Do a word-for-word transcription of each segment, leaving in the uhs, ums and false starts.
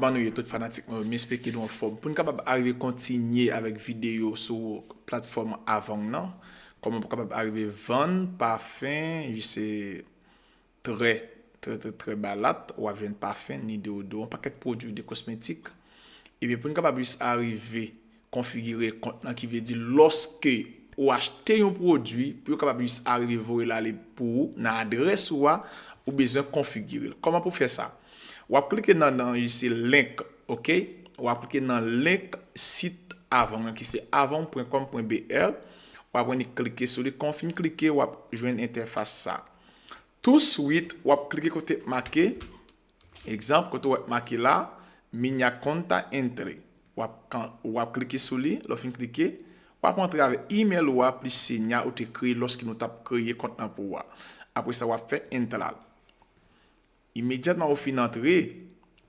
Kòman nou ye tout fanatik mwen yo? M espere ke nou anfòm. Pou n kapab arive kontinye avèk videyo sou platfòm Avon nan, kòman pou kapab arive vann pafen, se trè, trè, trè, trè balat, w ap jwenn pafen, ni deodoran, pakèt pwodui de kosmetik. Ebyen, pou n kapab jis arive konfigire kont lan, ki vle di lòske ou achte yon pwodui, pou yo kapab jis arive voye l ale pou ou nan adrès ou a, ou bezwen konfigire l. Kòman pou fè sa? W ap klike nan, nan isi link, oke? W ap klike nan link sit Avon an, ki se avon pwen kòm pwen B R. W ap annik klike sou li. Kan w fin klike, w ap jwenn entèfas sa. Touswit, w ap klike kote make, egzanp, kote w wè make la, minha conta entre. W ap, kan, w ap klike sou li, lè w fin klike, w ap antre avèk email ou a plis senha ou te kreye lòske nou t ap kreye kont lan pou ou a. Apre sa, w ap fè entrar. Imedyatman ou fin antre,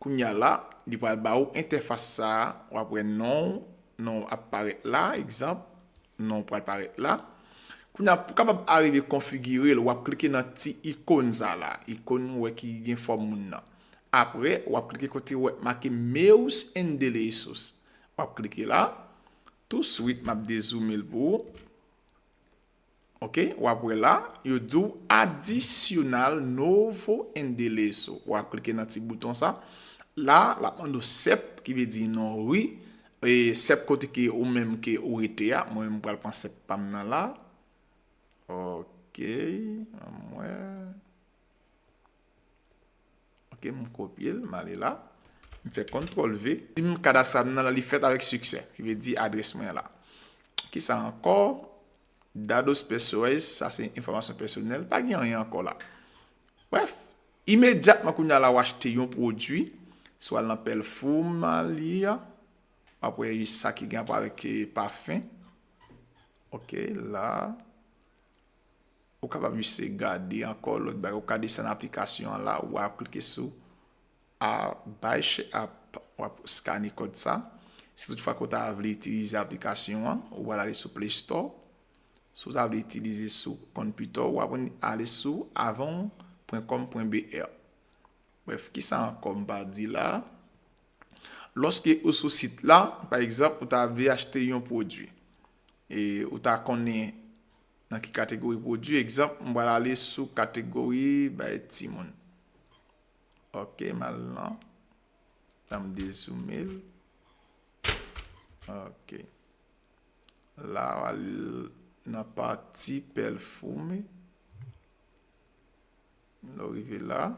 kounye a la, li pral ba ou entèfas sa a, w ap wè non, non ap parèt la, egzanp, non pral parèt la. Kounye a, pou kapab arive konfigire l, w ap klike nan ti ikòn sa la, ikòn ou wè ki gen fòm moun nan. Apre, w ap klike kote w wè make meus endereços. W ap klike la, touswit m ap dezoome l pou ou. Oke, w ap wè la, yo di w adicionar novo endereço. W ap klike nan ti bouton sa. La, l ap mande w sèp, ki vle di non ri. E sèp kote ke ou menm ke ou rete a. Mwen menm, m pral pran sèp pa m nan la. Oke, ann wè. Ok, m kopye l, m ale la. M fè kontwòl V. Di m kadas sa m nan la, li fèt avèk siksè, ki vle di adrès mwen la. Kisa ankò? Dados pessoais, sa se enfòmasyon pèsonèl. Pa gen anyen ankò la. Brèf, imedyatman kounye a la w achte yon pwodui, swa nan perfumaria, w ap wè sa ki gen rapò avèk, eh, pafen. Ok, la. Ou kapab jis gade ankò lòt bagay. Ou ka desann aplikasyon an la, ou ap klike sou a, Baixe app, w ap skane kòd sa. Si toutfwa ke w ta vle itilize aplikasyon an, ou pral ale sou Play Store. Si w ta vle itilize sou konpitè w, w ap ale sou avon pwen kòm pwen B R. Brèf, kisa ankò m pa di la? Lòske ou sou sit la, pa egzanp, ou ta vle achte yon pwodui. E ou ta konnen nan ki kategori pwodui. Egzanp, m pral ale sou kategori bay timoun. Ok, m al nan. Tan m dezoome l. Ok. La, w al nan pati pèlfume. Lè w rive la,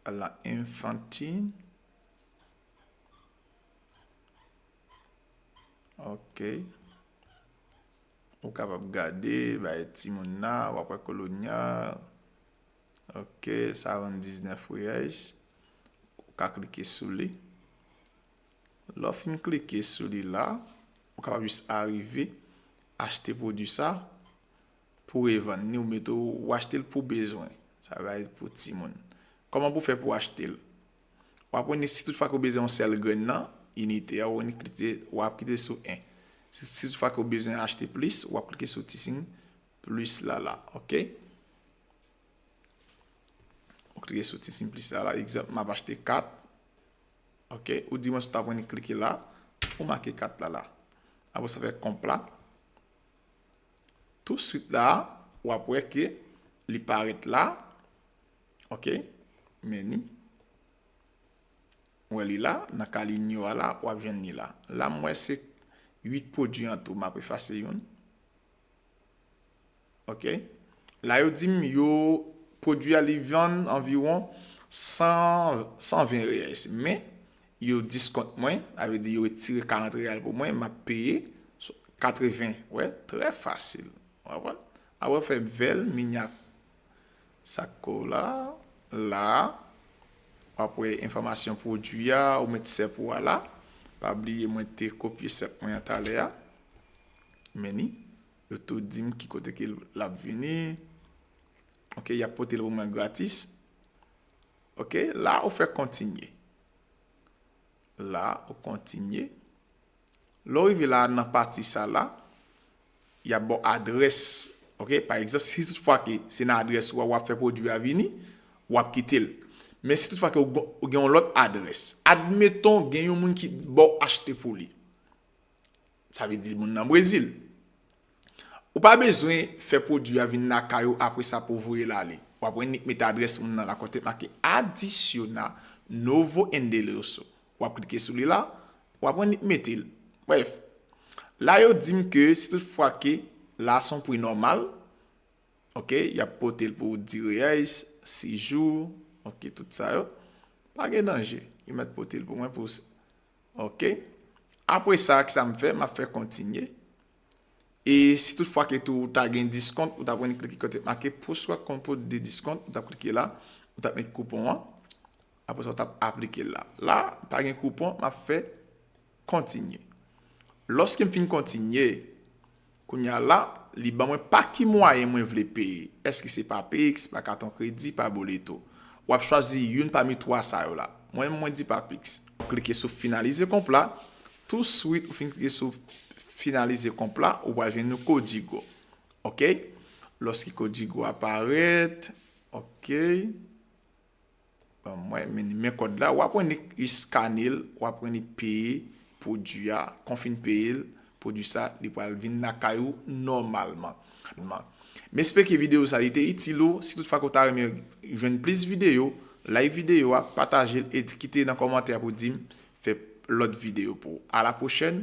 al nan infantil. Ok. Ou kapab gade, bay timoun nan, w ap wè kolonyal. Ok, sa vann diznèf reais. Ou ka klike sou li. Lè w fin klike sou li la, ou kapab jis arive achte pwodui sa pou revann, ni ou mete w, ou achte l pou bezwen. Sa va pou timoun. Kòman pou fè pou achte l? W ap wè ni si toutfwa ke w bezwen yon sèl grenn nan, inite a, ou ni klike, w ap klike sou en. Si, si toutfwa ke w bezwen achte plis, w ap klike sou ti siy plis la la, ok? Ou klike sou ti siy plis la la, egzanp, m ap achte kat. Ok, ou di mwen si w ta pran ni klike la, ou make kat la la. Apre sa fè konpla. Touswit la, w ap wè ke li parèt la. Ok, men ni. Ou wè li la, nan kalinyo a la, w ap jwenn li la. La, m wè se uit pwodui an tou, m ap efase youn. Ok. La, yo di m, yo, pwodui a, li vann anviwon san, san ven reais. Men, yo diskont mwen, sa vle di yo retire karant real pou mwen, m ap peye katreven. Wè, trè fasil. W konprann? Apre, fè bèl minyak. Sa k la, la, w ap wè enfòmasyon pwodui a, ou met sèp ou a la. Pa bliye mwen te kopye sèp mwen an talè a. Men ni, yo tou di m ki kote ke l ap vini. Ok, y ap pote l pou mwen gratis. Ok, la ou fè kontinye. La, ou kontinye. Lè w rive la nan pati sa la, y ap ba w adrès. Ok, pa egzanp, si toutfwa ke se nan adrès ou a w ap fè pwodui a vini, w ap kite l. Men si toutfwa ke ou gen yon lòt adrès, admeton gen yon moun ki ba w achte pou li, sa vle di moun nan Brezil. Ou pa bezwen fè pwodui a vin lakay ou apre sa pou w voye l ale. W ap wè nik mete adrès moun nan la kote make Adiciona Novo Endereço. W ap klike sou li la, w ap wè nik mete l. Brèf, la yo di m ke si toutfwa ke la se yon pri nòmal, ok, y ap pote l pou w dis reais, sis jou, ok, tout sa yo. Pa gen danje, yo mèt pote l pou mwen pou, ok. Apre sa, ki sa m fè? M ap fè kontinye. E si toutfwa ke tou ou ta gen diskont, ou ta pran klike kote make pour soi compte de diskont, ou ta klike la, ou ta met koupon an. Apre sa, ou ta aplike l la. La, pa gen koupon, m ap fè kontinye. Lòske m fin kontinye, kounye a la, li ban mwen pa ki mwayen mwen vle peye. Èske se pa Pix, pa katon kredi, pa Boleto? W ap chwazi youn pami twa sa yo la. Mwen, mwen di pa Pix. Klike sou finalize konp la. Touswit ou fin klike sou finalize konp la, ou pral jwenn yon Código. Ok? Lòske Código a parèt, ok. Ban mwen, men, men kòd la, w ap wè nik eskane l, w ap wè nik peye pwodui a, kon fin peye l, pwodui sa, li pral vin lakay ou nòmalman. M espere ke videyo sa li te itil ou. Si toutfwa ke w ta renmen jwenn plis videyo, like videyo a, pataje l e kite nan kòmantè pou di m fè lòt videyo pou ou. A la pwochèn.